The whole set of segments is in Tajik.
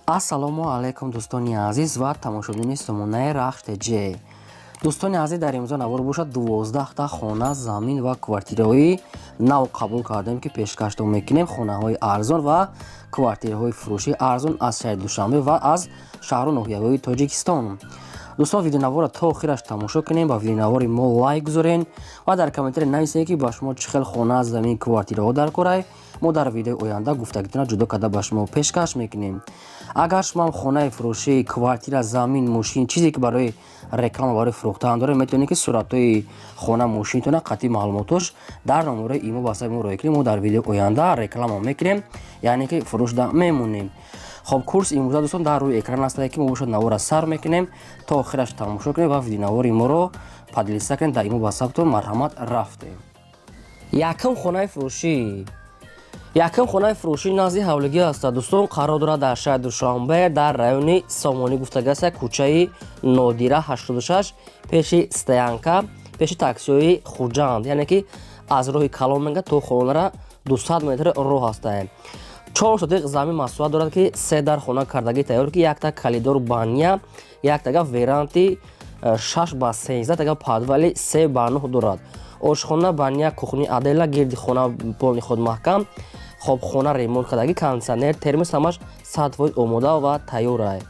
Ассалому алайкум, дӯстони азиз ва тамошобинони сомонаи Рахш ТЖ. Дӯстони азиз, дар имрӯза навор бошад, 12та хона, замин ва квартираҳои нав қабул кардем, ки пешкаштон мекунем. Хонаҳои арзон ва квартираҳои фурӯшии арзон аз шаҳри Душанбе ва аз шаҳру ноҳияҳои Тоҷикистон. Дӯстон, видеонаворро то охираш тамошо кунем, ба видеонавори мо лайк гузорен ва дар комментария нависед, ки ба шумо чӣ хел хона, замин, квартираҳо дар корай. Мо дар видеои оянда гуфтагитона ҷудо карда ба шумо пешкаш мекунем. Агар шумо ҳам хонаи фурӯшӣ, квартира, замин, мошин, чизе ки барои реклама, барои фурӯхтан доред, метавонед, ки суратҳои хона, мошинтона қатъи маълумотош дар номерои имо ватсапи мо роя кунем. Мо дар видеои оянда реклама мекунем, яъне ки фурӯшда мемонем. Хоб, курс имрӯза, дӯстон, дар рӯи экран астае, ки мо бошад навора сар мекунем, то охираш тамошо кунем ва видеонавори моро поделиться кунем дар имо ватсаптон. Марҳамат, рафтем. Якум хонаи фурӯшӣ. Якум хонаи фурӯшӣ назди ҳавлигӣ аст, дӯстон, қарор дорад дар шаҳри Душанбе, дар райони Сомонӣ гуфтагаста, кӯчаи Нодира 86, пеши стоянка, пеши таксиҳои Хуҷанд, яъне ки аз роҳи калон мега то хонара 200 метр роҳ астае. 4 сотиқ замин масоҳат дорад, ки се дар хона кардагӣ тайёр, ки якта калидор, баня, яктага веранди 6 ба 13, тага подвали 3 ба 9 дорад. Ошхона, баня, кухни отдельно, гирди хона полный худ маҳкам. Хоб, хона ремонт кардагӣ, кондитсионер, термос ҳамаш 100% омода ва тайёрай.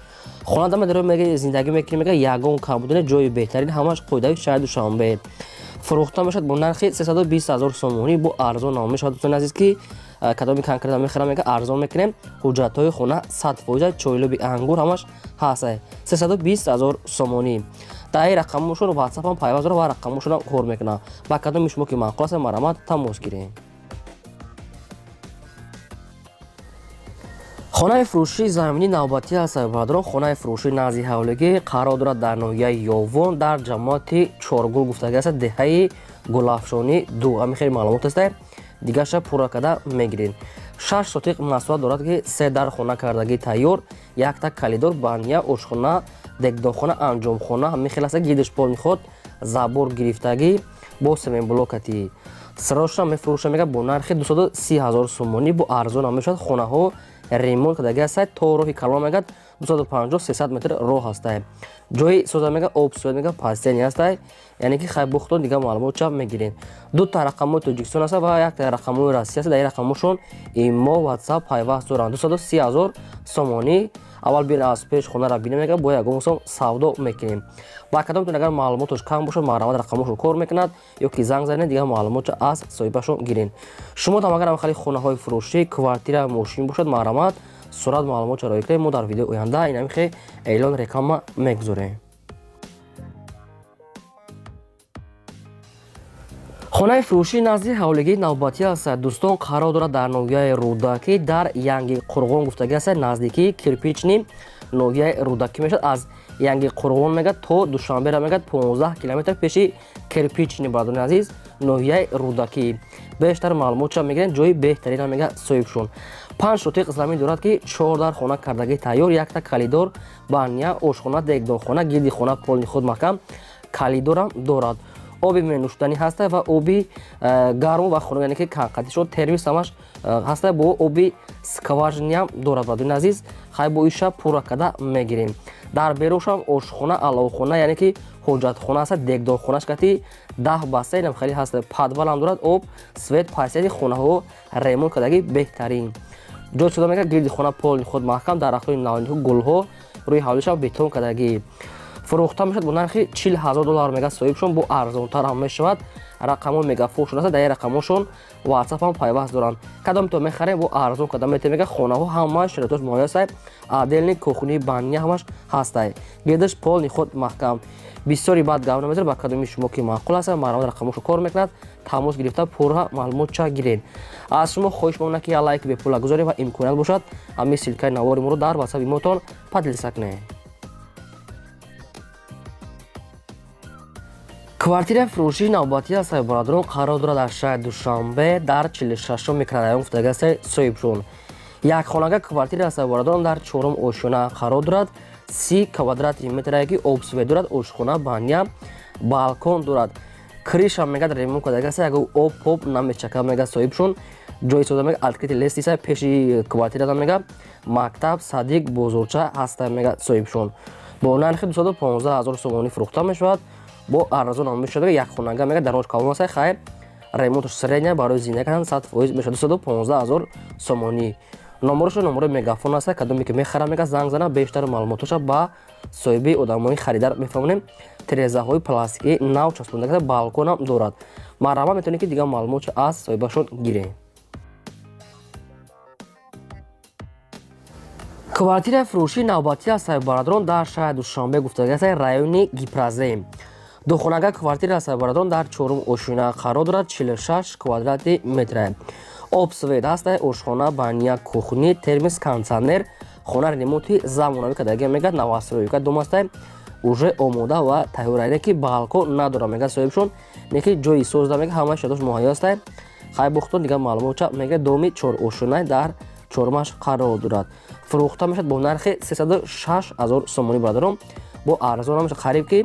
Хона дама даро мега зиндагӣ мекунӣ, мега ягон камбудине, ҷои беҳтарин, ҳамаш қоидаи шаҳри Душанбе. Фурӯхта мешавад бо нархи 320 ҳазор сомонӣ, бо арзон ном мешавад. Дӯстони азиз, ки кадоми конкретно мехарам, мега арзон мекунем. Ҳуҷҷатҳои хона 100%, чойлоби ангур ҳамаш ҳаст. 320 ҳазор сомонӣ. Дар ин рақамошон ватсапам пайваст дорад ва рақамошонам кор мекунам. Ба кадоми шумо ки маъқул аст, марҳамат, тамос гирем. Хонаи фурӯшии заминӣ навбатӣ аст, бародарон. Хонаи фурӯшии назди ҳавлигӣ қарор дорад дар ноҳияи Ёвон, дар ҷамоати Чоргул гуфтагӣ аст, деҳаи Гулафшонӣ 2. Ҳамин хеле маълумот аст, дигарша пурра карда мегиред. 6 сотиқ масоҳат дорад, ки се дар хона кардагӣ тайёр, якта калидор, баня, ошхона, дегдонхона, анҷомхона, ҳамин хел аст. Гирдиш полный худ забор гирифтагӣ бо семенблокати. Срочно мефурӯша, мега, бо нархи 230 ҳазор сомонӣ, бо арзон ҳам мешавад. Хонаҳо ремонт кардагӣ ҳастад, то роҳи калон мегад 250-300 метр роҳ ҳастай. Ҷои соза, мега, об, свет, мега, постельный ҳастай, яъне ки хай бухтон, дигар маълумот чап мегирем. Дута рақамҳои Тоҷикистон аста ва якта рақамҳои Россия аст. Дар ин рақамҳошон имо, ватсап пайваст доранд. 230 ҳазор сомонӣ. Аввал бин, аз пеш хонара бинем, мега, бо ягон сом савдо мекунем. Ба кадомтон агар маълумотош кам бошад, марҳамат, рақамҳошон кор мекунад ё ки занг занед, дигар маълумотча аз соҳибашон гирен. Шумо там агар хали хонаҳои фурӯшӣ, квартира, мошин бошад, марҳамат, сурат, маълумотча роя кунед. Мо дар видеои оянда инами хе эълон, реклама мегузорем. Хонаи фурӯшии назди ҳавлигии навбатӣ аст, дӯстон, қарор дорад дар ноҳияи Рӯдакӣ, дар Янги Қурғон гуфтагӣ аст, наздикии Кирпичный ноҳияи Рӯдакӣ мешавад. Аз Янги Қурғон мегад то Душанбера мегад 15 километр, пеши Кирпичный, бародарони азиз, ноҳияи Рӯдакӣ. Бештар маълумотча мегирем. Ҷои беҳтарина, мега соҳибшон. 5 сотиқ замин дорад, ки чор дар хона кардагӣ тайёр, якта калидор, баня, ошхона, дегдонхона, гирди хона полный худ маҳкам, калидорам дорад. Оби менӯшиданӣ ҳаста ва оби гарму ва хунук, яъне ки канқатишон, термос ҳамаш ҳаста, бо оби скважинаам дорад. Бародарони азиз, хай бо иша пурра карда мегирем. Дар берушам ошхона, аловхона, яъне ки ҳоҷатхона ҳаста, дегдонхонаш кати 10 ба 3 инам хеле ҳаста. Подвалам дорад, об, свет, пасияти хонаҳо ремонт кардагӣ, беҳтарин ҷой шуда, мега, гирди хона полный худ маҳкам, дарахтои навниҳо, гулҳо, рӯи ҳавлишам бетон кардагӣ. Фурӯхта мешавад бо нархи 40 ҳазор доллар, мега соҳибшон, бо арзонтар ҳам мешавад. Рақамҳо мегафон шуда, дар ин рақамҳошон ватсапам пайваст доранд. Кадомто мехарем, бо арзон карда метавем, мега. Хонаҳо ҳамааш шароитош муҳайё астай, отдельный кухни, баня ҳамаш ҳастай, гирдаш полный худ маҳкам. Бисёри баъд гап намезанад. Ба кадоми шумо ки маъқул аст, марҳамат, рақамҳошо кор мекунад, тамос гирифта пурра маълумотча гиред. Аз шумо хоҳиш мемонад, ки як лайк бепула гузоред ва имконият бошад, ҳамин ссылкаи навори моро дар ватсапи мотон поделиться кунед. Квартираи фурӯшии навбатӣ аст, бародарон, қарор дорад дар шаҳри Душанбе, дар 46-ум микрорайон гуфтагӣ аст соҳибшон. Якхонага квартира аст, бародарон, дар чорум ошёна қарор дорад, 30 квадрати метрае, ки об, свет дорад, ошхона, баня, балкон дорад. Крыша, мегад, ремонт кардагӣ аст, ягон об поп намечака, мегад соҳибшон. Ҷои сода мега открытый лестница пеши квартирада мега мактаб, садик, бозорча ҳаста мега соҳибшон. Бо нархи 215 ҳазор сомонӣ фурӯхта мешавад, бо арзон мешавад. Як хонага мега дарош калон аст, хайр, ремонташ средняя, барои зиндагӣ кардан 100% мешавад. 215 ҳазор сомонӣ. Номероша номерои Мегафон аст. Кадоме ки мехара мега занг зана, бештар маълумотоша ба соҳиби одамои харидар мефаҳмонем. Тирезаҳои пластикӣ нав часпонда, балконам дорад. Марҳамат, метавонед ки дигар маълумотшо аз соҳибашон гирем. Квартираи фурӯшии навбатӣ аз соҳиббарадарон дар шаҳри Душанбе гуфтагиаст, райони Гипрозем. Духонага квартира аз соҳиббарадарон дар чорум ошёна қарор дорад, 46 квадрати метра. Об, свет ҳаст, ошхона, баня, кухни, термос, кондитсионер. Хона ремонти замонавӣ кардагия мегӯяд, новостройка дом аст, уже омода ва тайёр, не ки балкон надорад мегӯяд соҳибшон, не ки ҷои созда мегӯяд, ҳамаи шароиташ муҳайё аст. Хай, бухтон дигар маълумотча мегӯяд, доми чор ошёна дар чормаш қарор дорад. Фурӯхта мешавад бо нархи 306 ҳазор сомонӣ. Бародарон, бо арзон мешавад, қариб ки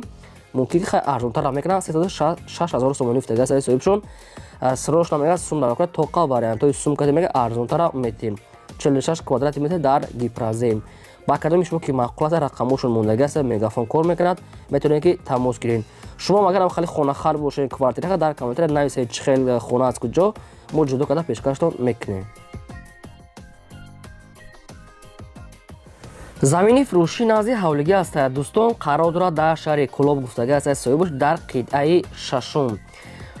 мумкин ки хай арзонтар мекунанд. 306 ҳазор сомонӣ гуфтагиаст соҳибшон. Срочно мегӯяд сум дар тоқа вариантҳои сум каде мегӯяд арзонтара метем. 46 квадрати метр дар Гипрозем. Ба кадоми шумо ки маъқул аст, рақамҳошон мондагӣ аст, Мегафон кор мекунад, метавонед ки тамос гиред. Шумо агар хеле хонахар бошед, квартира, дар комментария нависед, чӣ хел хона аз куҷо, мо ҷудо карда пешкаштон мекунем. Замини фурӯшӣ назди ҳавлигӣ аст, дӯстон, қарор дорад дар шаҳри Кӯлоб гуфтагӣ аст соҳибаш, дар қитъаи шашум.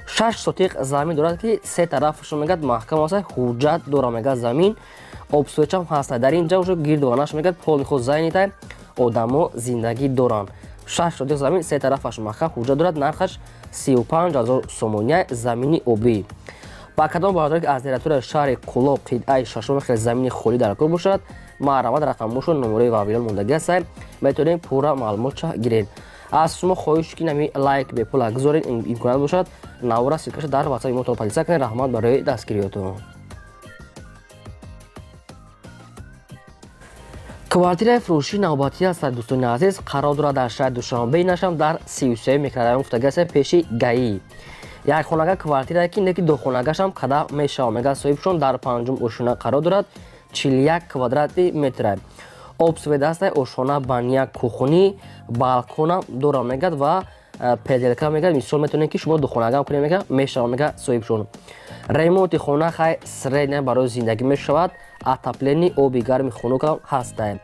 6 сотиқ замин дорад, ки се тарафашон мегӯяд маҳкам аст, ҳуҷҷат дорад мегӯяд замин, об, светчам ҳаст. Дар ин ҷа уже гирдованаш мегӯяд полный худ занятый, одамо зиндагӣ доранд. 6 сотиқ замин, се тарафаш маҳкам, ҳуҷҷат дорад, нархаш 35 ҳазор сомония, замини обӣ. Ба кадом бародаре ки аз территорияи шаҳри Кӯлоб, қитъаи шашум хеле замини холӣ дар кор бошад, марҳамат, рақамҳошон номерои вавилон мондагӣ аст, метавонем пурра маълумотша гирем. Аз шумо хоҳиш ки нами лайк бепула гузоред, имконият бошад, навора ссылкаша дар ватсапи мо поделиться кунед. Раҳмат барои дастгириётон. Квартираи фурӯшии навбатӣ аст, дӯстони азиз, қарор дорад дар шаҳри Душанбе, нашам дар 33 микрорайон гуфтагӣ аст, пеши ГАИ. Як хонага квартира ки неки духонагашам када мешавад мегӯяд соҳибшон, дар панҷум ошёна қарор дорад, 41 квадрати метра. Об, свет аст, ошхона, баня, кухни, балконам дорад мегӯяд ва переделка мегӯяд. Мисол, метавонед ки шумо духонагам кунед, мегӯяд, мешавад мегӯяд соҳибшон. Ремонти хона хай средняя, барои зиндагӣ мешавад, отопление, оби гарми хунукам ҳаста.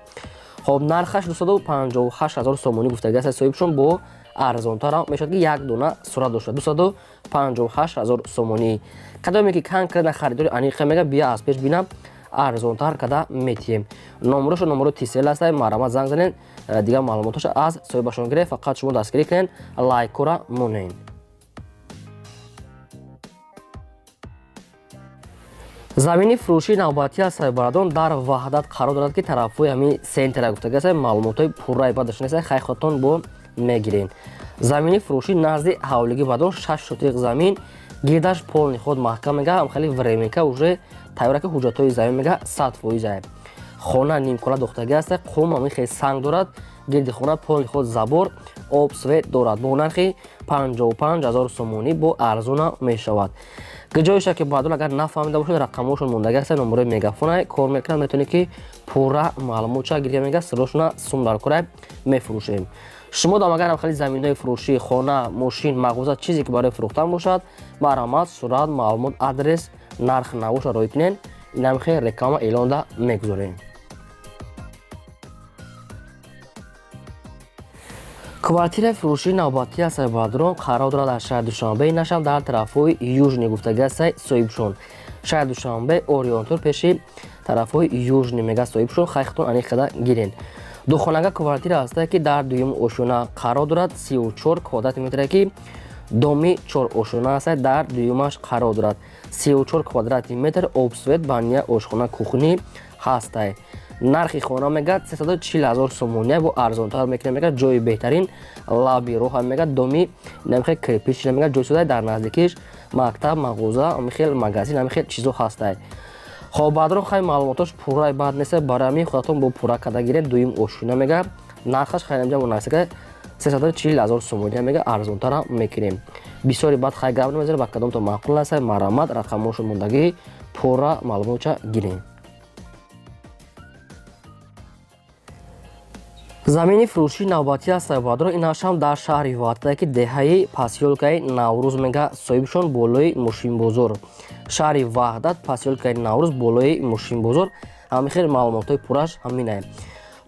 Хоб, нархаш 258 ҳазор сомонӣ гуфтагӣ аст соҳибшон, бо арзонтарам мешавад, ки як дона сурат дошта. 258 ҳазор сомонӣ. Кадоме ки конкретно харидори аниқа мега, бия аз пеш бинам, арзонтар када метиҳем. Номерошо номеро Тисел аст, марҳамат, занг занед, дигар маълумотоша аз соҳибашон гиред. Фақат шумо дастгирӣ кунед, лайкора монед. Замини фурӯшии навбатӣ аз соҳиббарадон дар Ваҳдат қарор дорад, ки тарафҳои ҳамин центра гуфтагӣ аст. Маълумотҳои пурраи бадаш нест, хай худтон бо мегиред. Замини фурӯшӣ назди ҳавлигӣ бадон, 6 сотиқ замин, гирдаш полный худ маҳкам мега, ҳам хеле временка уже тайёра, ки ҳуҷҷатҳои замин мега 100%. Хона нимкора дохтагӣ аст, қум ҳамин хел санг дорад, гирди хона полный худ забор, об, свет дорад. Бо нархи 55 ҳазор сомонӣ бо арзона мешавад. Ҷоиша ки баъдон агар нафаҳмида бошед, рақамҳошон мондагӣ аст, номерои Мегафона кор мекунад, метавонед ки пурра маълумотша гирифта мега, сирошона сум дар кора мефурӯшем. Шумо дам агар хеле заминҳои фурӯшӣ, хона, мошин, мағоза, чизе ки барои фурӯхтан бошад, марҳамат, сурат, маълумот, адрес, нарх навоша рой кунед, инам хел реклама эълонда мегузорем. Квартираи фурӯшии навбатӣ аз соҳиббарадарон қарор дорад дар шаҳри Душанбе, нашам дар тарафҳои Южный гуфтагӣ аст соҳибшон. Шаҳри Душанбе, Ориёнтур, пеши тарафҳои Южный мега соҳибшон, хайхтон аниқ када гирен. Духонага квартира ҳаста, ки дар дуюм ошёна қарор дорад, 34 квадрати метре, ки доми чор ошёна аст, дар дуюмаш қарор дорад, 34 квадрати метр, об, свет, баня, ошхона, кухни ҳастай. Нархи хона мегӯяд 340 ҳазор сомония, бо арзонтар мекунем мегӯяд. Ҷои беҳтарин, лаби роҳ мегӯяд, доми намихел кирпич мегӯяд, ҷой шуда, дар наздикиш мактаб, мағоза, ҳамихел магазин, ҳамихел чизо ҳастай. Хоб, баъдро хай маълумотош пурраи баъд нест, барои ҳамин худатон бо пурра карда гиред. Дуюм ошёна мега, нархаш хайнамҷа мунасиба 340 ҳазор сомония мега, арзонтарам мекунем. Бисёри баъд хай гап намезанем, ба кадомто маъқул аст, марҳамат, рақамҳошон мондагӣ. Пурра маълумотча гирем. Замини фурӯшии навбатӣ аст сайбадро инашам дар шаҳри Ваҳдат, ки деҳаи посёлкаи Наврӯз мега, соҳибшон болои мошинбозор. Шаҳри Ваҳдат, посёлкаи Наврӯз, болои мошинбозор. Ҳамин хел маълумотҳои пурраш ҳаминае.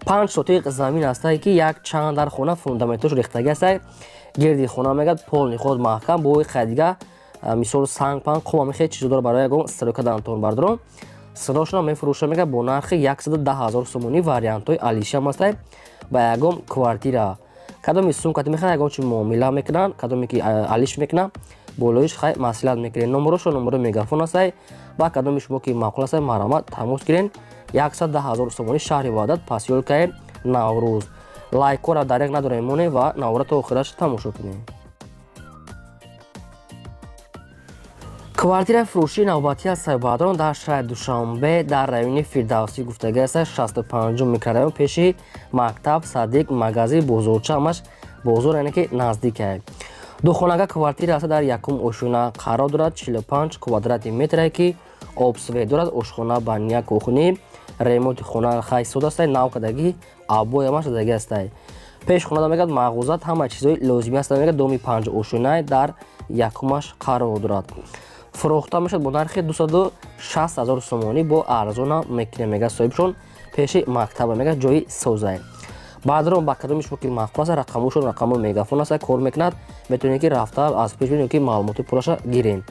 5 сотиқ замин ҳастае, ки як чанд дар хона фундаментош рехтагӣ ҳастае. Гирди хона мегад полный худ маҳкам, бо қайдига мисол санг, панг, қум, ҳамин хел чизо дора барои ягон стройка антон бардорон. Садошона мефурӯша мега бо нархи 110 000 сомонӣ. Вариантҳои алишам ҳастае ба ягон квартира. Кадоми сум кати мехоҳад, ягон чи муомила мекунанд, кадоме ки алиш мекунанд, болоиш хай маслиҳат мекунед. Номерошо номеро мегафон ҳастае. Ба кадоми шумо ки маъқул ҳастае, марҳамат, тамос гирен. 110 000 сомонӣ, шаҳри Ваҳдат, посёлкаи Наврӯз. Лайкҳоро дареғ надорем монем ва навора то охираш тамошо кунем. Квартираи фурӯшии навбатӣ аз сайбадрон дар шаҳри Душанбе, дар райони Фирдавсӣ гуфтагӣ аст, 65 микрорайон, пеши мактаб, садик, магазин, бозорча, ҳамаш бозор, яъне ки наздикае. Духонага квартира аст, дар якум ошёна қарор дорад, 45 квадрати метре, ки обсвет дорад, ошхона, баня, кухни, ремонти хона хай суд аст, нав кардагӣ, обои ҳамаш додагӣ аст. Пеш хонада мегӯяд мағозат, ҳама чизҳои лозимӣ аст, мегӯяд доми 5 ошёнаи дар якумаш қарор дорад. Фурӯхта мешавад бо нархи 260 000 сомонӣ, бо арзона мекунем, мегӯяд соҳибшон. Пеши мактаба, мегӯяд ҷои созае. Баъдрон ба кадоми шумо ки маъқул аст, рақамошон рақамои мегафон аст, кор мекунад, метавонед ки рафта аз пеш бинед ки маълумоти пурраша гирем.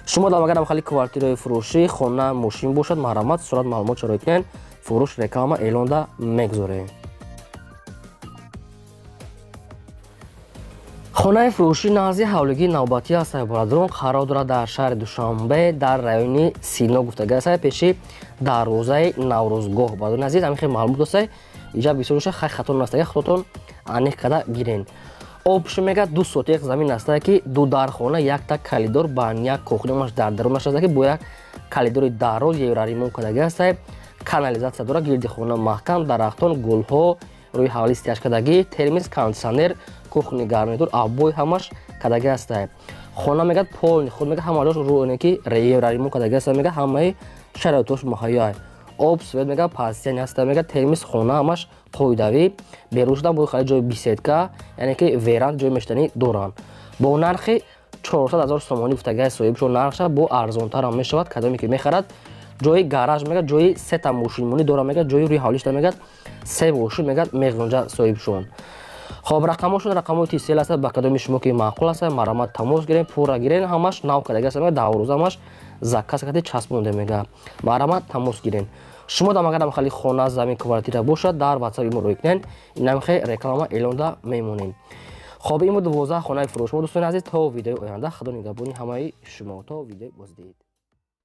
Шумо дар магарам хали квартираи фурӯшӣ, хона, мошин бошад, марҳамат, сурат маълумот чарои кунед, фурӯш реклама эълонда мегузорем. Хонаи фурӯшӣ назди ҳавлигии навбатӣ аст сайбарадрон қарор дорад дар шаҳри Душанбе, дар райони Сино гуфтагӣ аст, пеши дарвозаи Наврӯзгоҳ. Бардони азиз, ҳамин хел маълумот аст, иҷа бисёр боша, хай хато настага, худотон аниқ карда гирен. Обш мега 2 сотиқ замин аст, ки ду дархона, якта калидор, баня, кухняаш дар дарунаш аст, ки бо як калидори дароз евроремонт кардагӣ аст, канализатсия дорад, гирди хона маҳкам, дарахтон, гулҳо рӯи ҳавлӣ стяж кардагӣ, термис, кондитсионер, кухни гарнитур, обои ҳамаш кардагӣ аст. Хона мегӯяд полный худ, мегӯяд ҳама ҷош рӯ ки евроремонт кардагӣ аст, мегӯяд ҳамаи шароитош муҳайё, об, свет, мегӯяд пастияни аст, мегӯяд термис, хона ҳамаш қоидавӣ. Берун шудан бо хали ҷои беседка, яъне ки веранд, ҷои мештанӣ доранд. Бо нархи 400 000 сомонӣ гуфтагӣ соҳибшон, нархша бо арзонтарам мешавад, кадоме ки мехарад. Ҷои гараж мегӯяд, ҷои сета мошинмонӣ дора, мегӯяд ҷои рӯи ҳавлишта, мегӯяд се мошин, мегӯяд меғунҷа соҳибшон. Хоб, рақамошон рақамои тисел аст, ба кадоми шумо ки маъқул аст, марҳамат, тамос гирен, пурра гирен, ҳамаш нав кардагӣ аст, мегӯяд даҳрӯза ҳамаш заказ карда часпонда, мегӯяд марҳамат, тамос гирен. Шумо дар магарам хали хона, замин, квартира бошад, дар ватсап имо рӯй кунед, инамхе реклама эълонда мемонем. Хоб, ин буд 12 хонаи фурӯш мо, дӯстони азиз. То видеои оянда, худо нигаҳбони ҳамаи шумо, то видеои боздид.